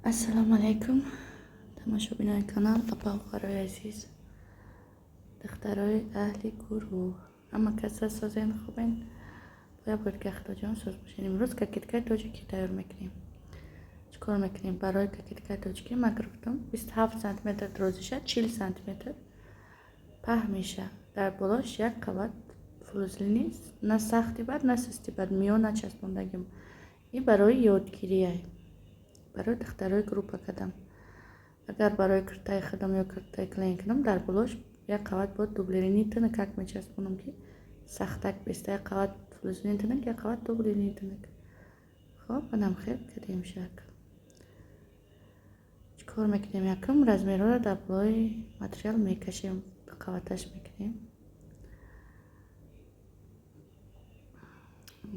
Ассалому алайкум, тамошобинони канал, апа хоҳарои азиз, духтарои аҳли гурӯҳ, ҳама каса созен, хубен? Бояд буд ки Худоҷон соз бошен. Имрӯз кокеткаи тоҷикӣ тайёр мекунем. Чӣ кор мекунем? Барои кокеткаи тоҷикӣ ман гирифтам 27 сантиметр дарозиша, 40 сантиметр паҳмиша. Дар болош як қабат флузлини, на сахти бад, на сусти бад, миён начаспондагим. Ин барои ёдгирия, барои духтарои группа кардам. Агар барои киртаи худам ё киртаи клиент кунам, дар болош як қабат бо дублерини тинакак мечаспонам, ки сахтак беста. Як қабат флузлини тинак, як қабат дублерини тинак. Хоб, анам хел кардем шак. Чӣ кор мекунем? Якум размерҳоро дар болои материал мекашем, қабаташ мекунем.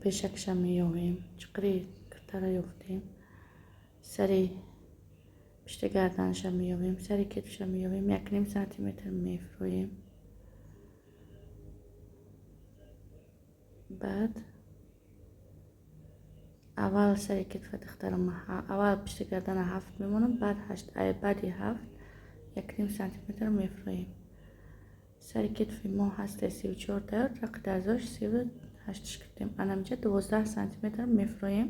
Пешакша меёвем, чиқири киртара ёфтем, сари пишти гарданша меёвем, сари китфша меёвем, 1,5 сантиметр мефурӯем. Баъд аввал сари китфа, духтарам, аввал пишти гардана 7 мемонам, баъд 8, баъди 7 1,5 сантиметр мефурӯем. Сари китфи мо ҳаста 34 тайёр, рақи дарзош 38 кардем. Анамҷа 12 сантиметр мефурӯем.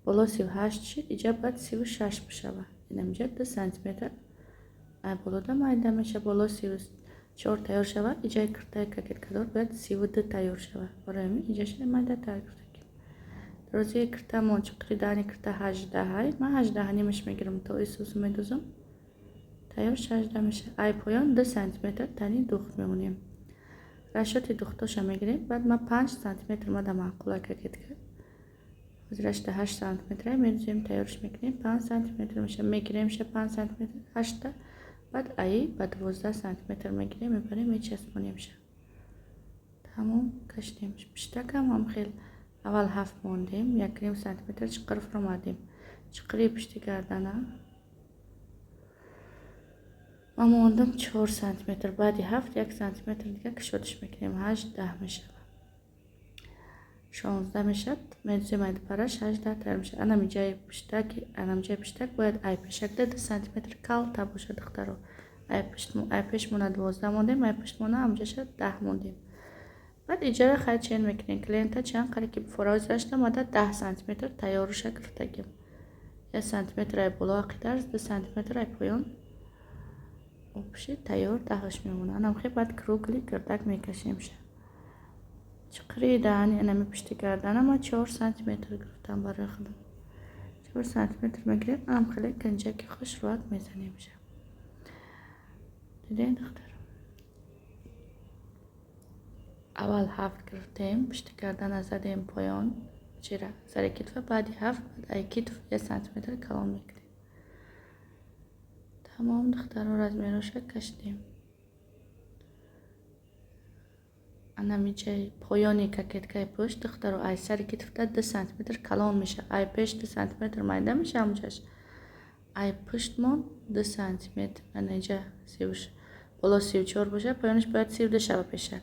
Боло 38 шид, иҷа бояд 36 бишава. Инамҷа 2 сантиметр ай болода майда меша. Боло 34 тайёр шава, иҷаи киртаи кокеткадор бояд 32 тайёр шава. Барои ҳамин иҷаша майдатар гирифтагим. Дарозии киртамон, чиқири даҳни кирта 18, ман 18,5-аш мегирам, то исусу медузам. Тайёр 18 меша. Ай поён 2 сантиметр тани духт мемонем. Расчёти духтоша мегирем, баъд ман 5 сантиметр мада маъқула кокетка. Ҳозирашта 8 сантиметр медузем, тайёрш мекунем, 5 сантиметр меша. Мегиремша 5 сантиметр, 8-та, баъд аи ба 12 сантиметр мегирем, мебарем, мечаспонемша. Тамом, кашидем. Пиштакам ҳам хел аввал 7 мондем, 1,5 сантиметр чиқир фуромадем. Чиқири пишти гардана ман мондам 4 сантиметр, баъди 7 1 сантиметр дига кушодиш мекунем, 8 10 мешавад. 16 мешавад, медузем айди параш 18 тайёр мешавад. Анам ҷаи пиштак, анам ҷаи пиштак бояд ай пешакда 2 сантиметр калта бошад, духтаро. Ай пишт, ай пешмона 12 мондем, ай пуштмона ҳамҷаша 10 мондем. Баъд иҷара хай чен мекунем. Клиента чанд қари ки фороз рашта мада 10 сантиметр тайёруша гирифтагим. 1 сантиметр ай боло ақидарз, 2 сантиметр ай поён обши тайёр даҳаш мемонад. Анам хел баъд кругли гирдак мекашемша. Чиқири даҳани анами пишти гардана ман 4 сантиметр гирифтам барои худам. 4 сантиметр мегирем, анам хеле ганҷаки хушрӯак мезанемша. Дидем, духтар? Аввал 7 гирифтем, пишти гардана задем поён, чира сари китфа, баъди 7, баъд ай китф 1 сантиметр калон мекунем. Тамом, духтаро, размероша кашидем. Анамиҷаи поёни кокеткаи пушт, духтаро, ай сари китфта 2 сантиметр калон меша. Ай пеш 2 сантиметр майда меша ҳамҷаш. Ай пуштмон 2 сантиметр, ана инҷа боло 34 боша, поёнаш бояд 32 шава пешак.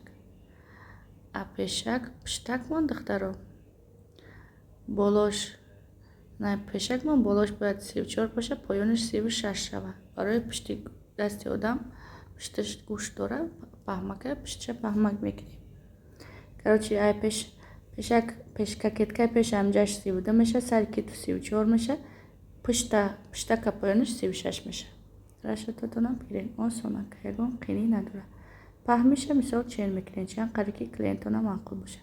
А пешак пуштакмон, духтаро, болош на пешакмон болош бояд 34 боша, поёнаш 36 шава. Барои пушти дасти одам пушташ гӯшт дора, паҳмака, пуштша паҳмак мекунем. Короче, ай пеш пешак пеш кокеткаи пеш ҳамҷаш 32 меша, сари китф 34 меша, пушта пуштака поёнаш 36 меша. Расчётатонам бигирен, осонак, ягон қинӣ надорад. Паҳмиша мисол чен мекунем, чанд қари ки клиентона маъқул боша.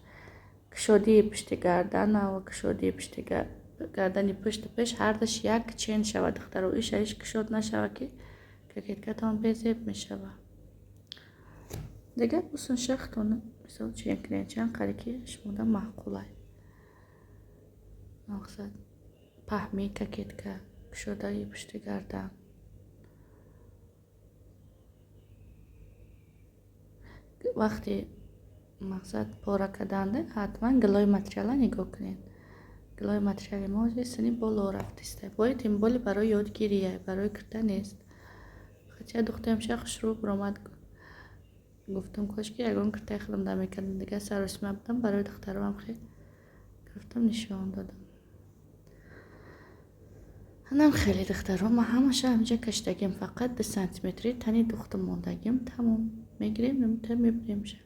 Кушодии пушти гардана ва кушодии пушти гардани пушту пеш ҳардаш як чен шавад, духтаро, иша иш кушод нашава, ки кокеткатон безеб мешава. Дигар усон шахтон мисол чен кунед, чанд қари ки шумода маъқулай. Мақсад паҳмии кокетка, кушодаи пушти гардан. Вақти мақсад пора карданда ҳатман гилои материала нигоҳ кунед. Гилои материали мо сини боло рафтиста. Бояд тем более барои ёдгирия, барои кирта нест. Хотя духтаемша хушрӯ баромад. Гуфтам, кошки ягон киртаи худам да мекардам. Дигар саросима будам, барои духтароам хел гирифтам, нишон додам. Анам хеле, духтаро, ман ҳамаша ҳаминҷа кашидагим, фақат 2 сантиметри тани духту мондагим. Тамом, мегирем, намта мебиремша.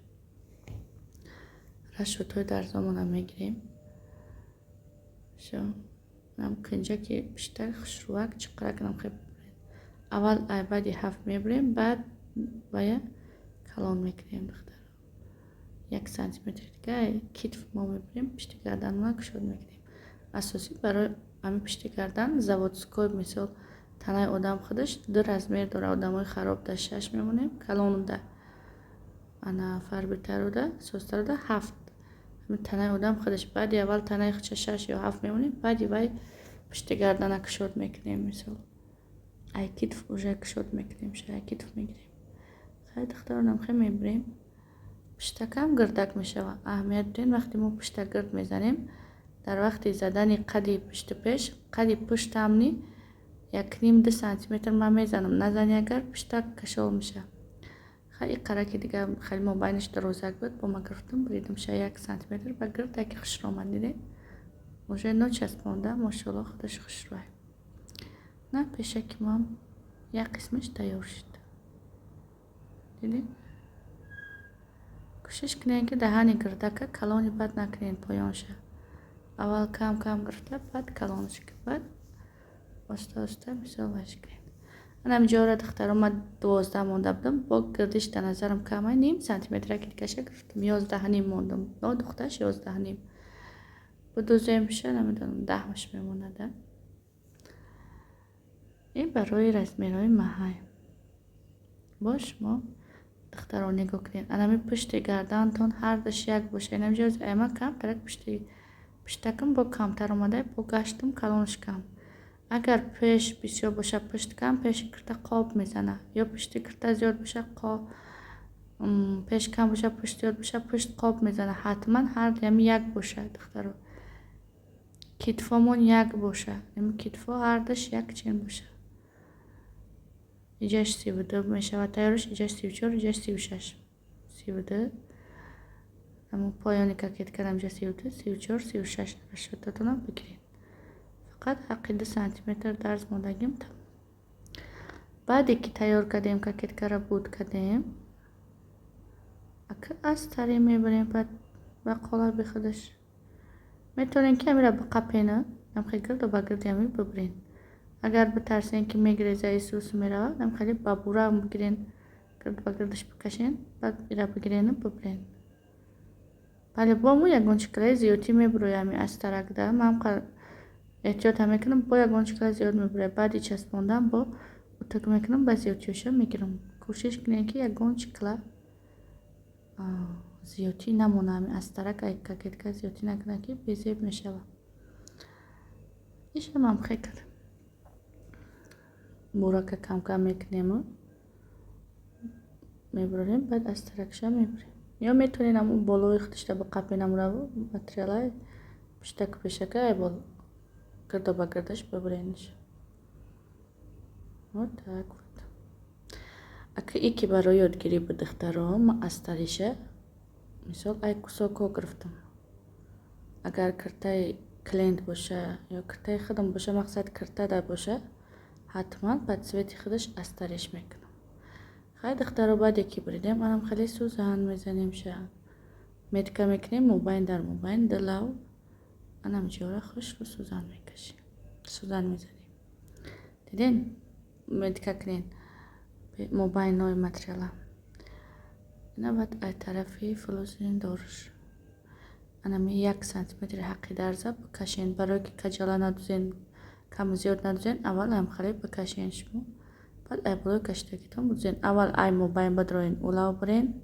Расчётҳои дарзомона мегирем. Всё, нам кунҷаки пиштак хушрӯвак чиқарак нам хел. Аввал ай баъди ҳафт мебирем, баъд вая калон мекунем, духтаро. 1 сантиметри дига китф мо мебирем, пишти гарданмона кушод мекунем. Асосӣ барои ҳамин пишти гардан заводской, мисол, танаи одам худаш ду размер дора. Одамои хароб да шаш мемонем, калонуда, ана фарбитаруда, созтаруда ҳафт. Ҳамин танаи одам худаш баъди аввал танаи худша шаш ё ҳафт мемонем, баъди вай пишти гардана кушод мекунем. Мисол, ай китф уже кушод мекунем, ай китф мегирем. Хай, духтаронам, хе мебирем, пиштакам гирдак мешавад. Аҳамият бидиҳед, вақте мо пишта гирд мезанем, дар вақти задани қади пишту пеш, қади пуштамни якним 2 сантиметр ман мезанам. Назани агар, пиштак кашол мешавад. Хай, иқараки дига хеле мобайнаш дарозак буд, бо ма гирифтам, буридамша 1 сантиметр ба гирдаки хушро омад. Дидед, уже ночаспонда, мошоалло, худаш хушрӯай. На пешаки ман як қисмаш тайёр шуд, дидед. Кӯшиш кунед, ки даҳани гирдака калони бад накунед. Поёнша аввал кам кам гирифта, баъд калонш, баъд оста оста, мисол, ваш кунед. Анам ҷора, духтаро, ман 12 монда будам, бо гирдиш дар назарам камай, ним сантиметраки дигаша гирифтам, 11,5 мондам. Но духташ 11,5 будуземша, намедонам, 10-аш мемонада. Ин барои размерҳои маҳай. Бо шумо, духтаро, нигоҳ кунед, анами пушти гардантон ҳардаш як боша. Инамҷо ама камтарак пушти пуштакам бо камтар омада, бо гаштам калонш кам. Агар пеш бисёр боша, пушт кам, пеши кирта қоб мезана, ё пушти кирта зиёд боша, пеш кам боша, пушт зиёд боша, пушт қоб мезана. Ҳатман ҳар ями як боша, духтаро, китфомон як боша, ями китфо ҳардаш як чен боша. Иҷаш 32 мешавад тайёраш, иҷаш 34, иҷаш 36, 32. Ҳамон поёни кокеткарам иҷа 32, 34, 36. Расчётатонам бигиред, фақат ҳаққи 2 сантиметр дарз мондагим, тамом. Баъде ки тайёр кардем, кокеткара буд кардем, ака астаре мебарем ба қолаби худаш. Метавонем ки ҳамира биқапена, ҳамхел гирду ба гирди ҳамин бибирен. Агар битарсен, ки мегиреза, исусу меравад, ҳамхеле ба бура бигирен, гирд ба гирдаш бикашен, баъд ира бигирену бибирен. По-любому ягон чиклаи зиёдтӣ мебурояд ҳами астаракда. Ман эҳтиётам мекунам, бо ягон чикла зиёд мебурояд. Баъди часпондан бо утук мекунам, ба зиёдтиёша мегирам. Кӯшиш кунед, ки ягон чикла зиёдтӣ намона, ҳами астарак ай кокетка зиёдтӣ накунад, ки безеб мешавад. Ишам ҳамхел кардам. Бурака камкам мекунему мебурем, баъд астаракша мебурем. Ё метавонед ҳамун болои худашда биқапен, ҳамура материалай пуштаку пешака ай бол гирдо ба гирдаш бибуренш. Вот так вот. Ака, ики барои ёдгирӣ буд, духтаро. Ман астариша, мисол, ай кусокҳо гирифтам. Агар киртаи клиент боша ё киртаи худам боша, мақсад киртада боша, ҳатман ба цвети худаш астариш мекунам. Хай, духтаро, баъде ки буридем, анам хеле сӯзан мезанем ша, метка мекунем мобайн дар мобайн ду лав. Анам ҷора хушрӯ сӯзан мекашем, сӯзан мезанем. Диден, метка кунед мобайнҳои материала. Ина баъд ай тарафи флузиндорш анами 1 сантиметри ҳаққи дарза бикашен, барое ки каҷала надузен, каму зиёд надузен. Аввал ҳамхеле бикашен шумо, баъд ай болои кашидагитон будузен. Аввал ай мобайн бидроен, улав бирен,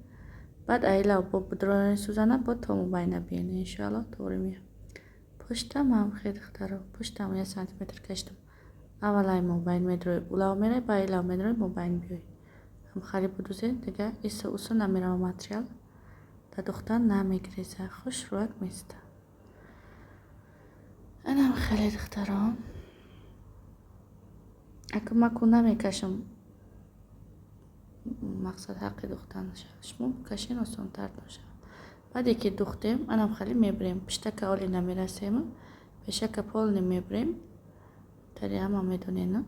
баъд ай лав бо бидроен сӯзана, бо то мобайна биен. Иншоалло, тоғри меяд. Пуштам ҳамхел, духтаро, пуштам 1 сантиметр кашидам. Аввал ай мобайн медрои, улав мерай, ба ай лав медрои, мобайн биёй, ҳамхеле будузен. Дига ису усу намерава, материал дар духтан намегиреза, хушрӯяк места. Инам хеле, духтаро. Ака, ман ку намекашам, мақсад ҳаққи духтан, шумо бикашен, осонтар мешавад. Баъде ки духтем, анам хеле мебирем, пиштака оли намерасем, пешака полный мебирем. Тари ҳама медонед,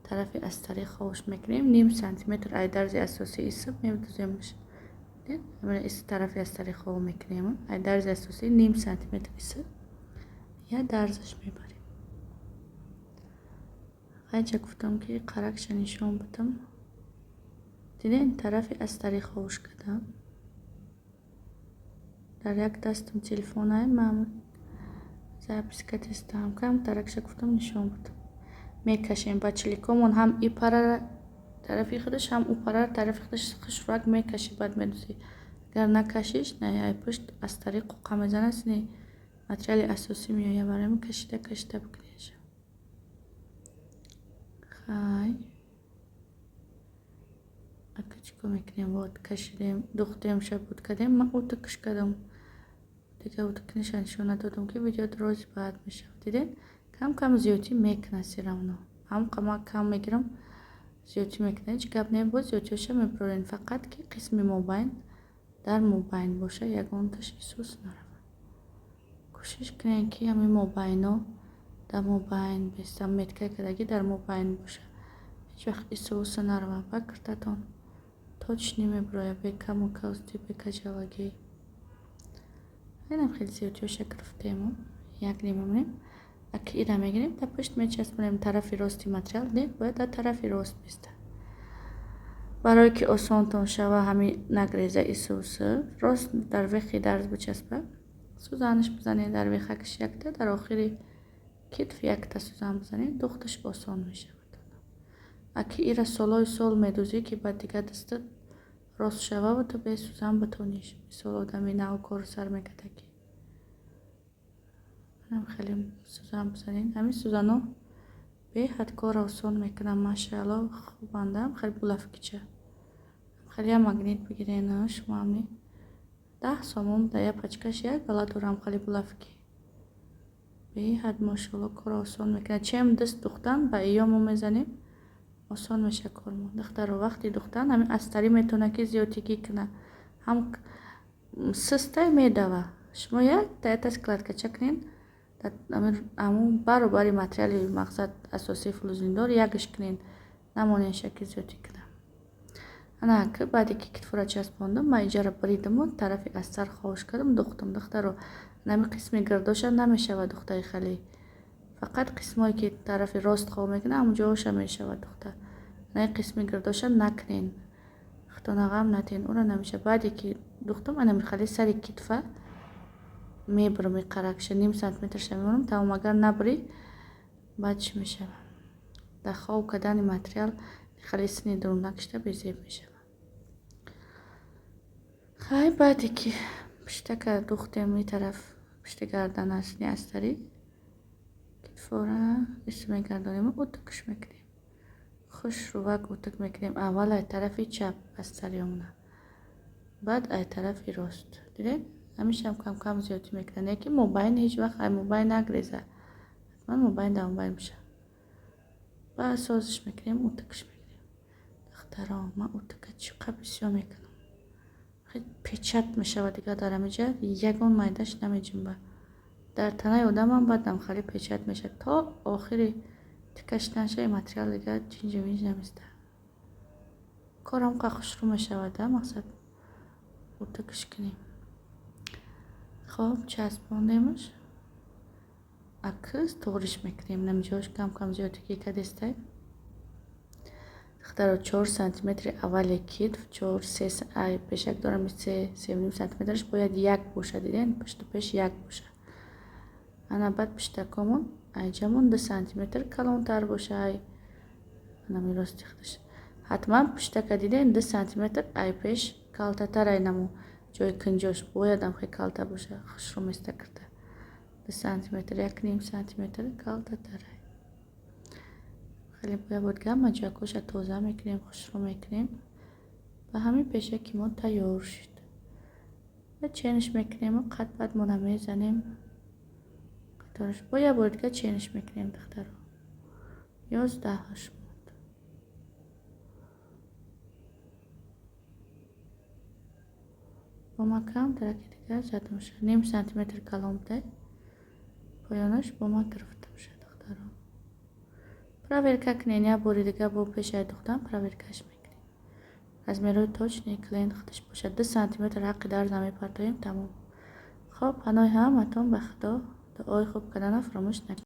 тарафи астари ховуш мекунем, ним сантиметр ай дарзи асосӣ исиб медуземш. Тарафи астари хов мекунем, ай дарзи асосӣ ним сантиметр исиб я дарзаш мебарем. Айҷа гуфтам, ки қаракша нишон бидам. Дидем, тарафи астари ховуш кардам. Дар як дастам телефонай, ман запись кардистам, кам таракша гуфтам нишон бидам. Мекашем ба чиликомон, ҳам и парара тарафи худаш, ҳам ӯ парара тарафи худаш хушрак мекашӣ, баъд медузӣ. Агар накашиш, на, ай пушт астари қуқа мезанад, сини материали асосӣ меояд. Барои ҳамин кашида кашида бикунед. Хай, ака, чӣ кор мекунем? Вот, кашидем, духтем, шабуд кардем. Ман утукш кардам, дигар утукниша нишон надодам, ки видео дрози баъд мешавад. Дидед, кам кам зиёдтӣ мекунад, всё равно ҳам ман кам мегирам, зиёдтӣ мекунад. Ҳеҷ гап не, боз зиёдтиҳоша мебарорем, фақат ки қисми мобайн дар мобайн боша, ягонташ исус наравад. Кӯшиш кунед, ки ҳамин мобайно дар мобайн беста, метка кардагӣ дар мобайн боша, ҳеҷ вақт исуса наравад. Ба киртатон точно мебирояд, бе каму кости, бе каҷавагӣ. Инам хеле зиёдтиҳоша гирифтему як ним мемонем. Аки ира мегирем, дар пушт мечаспонем, тарафи рости материал. Не, бояд дар тарафи рост биста, барое ки осонтон шава, ҳамин нагреза исуса. Рост дар вехи дарз бичаспа, сӯзанаш бизанед, дар вехакаш якта, дар охири китф якта сӯзан бизанед, духташ осон мешавад. Аки ира солҳои сол медузӣ, ки баъд дигар дастат рост шававу ту бе сӯзан битониш. Мисол, одами нав кору сар мекарда, ки инам хеле сӯзан бизанед. Ҳамин сӯзанҳо беҳад корро осон мекунанд, машаалло, хубандам. Хеле булавкича, хеле як магнит бигирен шумо, ҳами 10 сомон дар як пачкаш як гала дорам. Хеле булавки беҳад, мошоалло, корро осон мекунад, чем даст духтан. Ба иё мо мезанем, осон мешавад кормон. Духтаро, вақти духтан ҳамин астарӣ метавонад, ки зиёдтигӣ кунад, ҳам сустай медава. Шумо якта якта складкача кунед, ҳамун баробари материали мақсад асосии флузиндор якш кунед, намонеша, ки зиёдтӣ кунад. Ана, ки баъде ки китфора часпондам, ман иҷара буридаму тарафи астар ховуш кардам, духтам. Духтаро, нами қисми гирдоша намешавад духтаи хеле, фақат қисмое ки тарафи рост хов мекунад, ҳамунҷоша мешавад духта. На, қисми гирдоша накунен, худонағам натен, ура намешавад. Баъде ки духтам, анами хеле сари китфа мебурам, иқаракша ним сантиметрша мемонам, тамом. Агар набурӣ, баъд чӣ мешавад? Дар хов кардани материал хеле сини дурун накушта, безеб мешавад. Хай, баъде ки пиштака духтем, и тараф пишти гардан аст, не, астари китфора ис мегардонем, утукш мекунем, хушрувак утук мекунем. Аввал ай тарафи чап астари омона, баъд ай тарафи рост. Дидед, ҳамешам кам кам зиёдтӣ мекунад, не ки мобайн ҳеҷ вақт ай мобайн нагреза, ҳатман мобайн дар мобайн бошад. Баъд созиш мекунем, утукш мекунем. Духтаро, ман утука чӣ қадр бисёр мекунам, печать мешавад. Дигар дар ҳамиҷа ягон майдаш намеҷунба. Дар танаи одамам баъдам хеле печать мешавад, то охири тикашиданша материал дигар ҷинҷу винҷ наместа. Корам қа хушрӯ мешавад, мақсад утукш кунем. Хоб, часпондемаш, акс туғриш мекунем. Намиҷош кам кам зиёдтигӣ кардестай. Духтаро, 4 сантиметри аввали китф, чор се ай пешак дорам, 3, 3.5 сантиметраш бояд як бошад. Диден, пушту пеш як бошад. Ана, баъд пиштакомон айҷамон 2 сантиметр калонтар боша, ай анами рости худаш. Ҳатман пиштака, диден, 2 сантиметр ай пеш калтатар, ай наму ҷои кунҷош боядам хеле калта боша, хушрӯ места кирда. 2 сантиметр, 1.5 сантиметр калтатар. Хеле бояд буд. Гама ҷойкоша тоза мекунем, хушрӯ мекунем. Ба ҳамин пешаки мо тайёр шуд. Ченш мекунему қад баъд мона мезанем қатораш. Бо як бори дига ченш мекунем. Духтаро, 11-аш монд. Бо ма камтараки дигар задамша, ним сантиметр калон будай поёнаш, бо ма гирифтамша. Духтаро. Проверка кунед, як бори дига бо пешаи духтан проверкаш мекунем. Размерҳои точный клиент худаш бошад, 2 сантиметр ҳаққи дарза мепартоем, тамом. Хоб, паноҳи ҳаматон ба Худо, дуои хуб кардана фаромӯш накунед.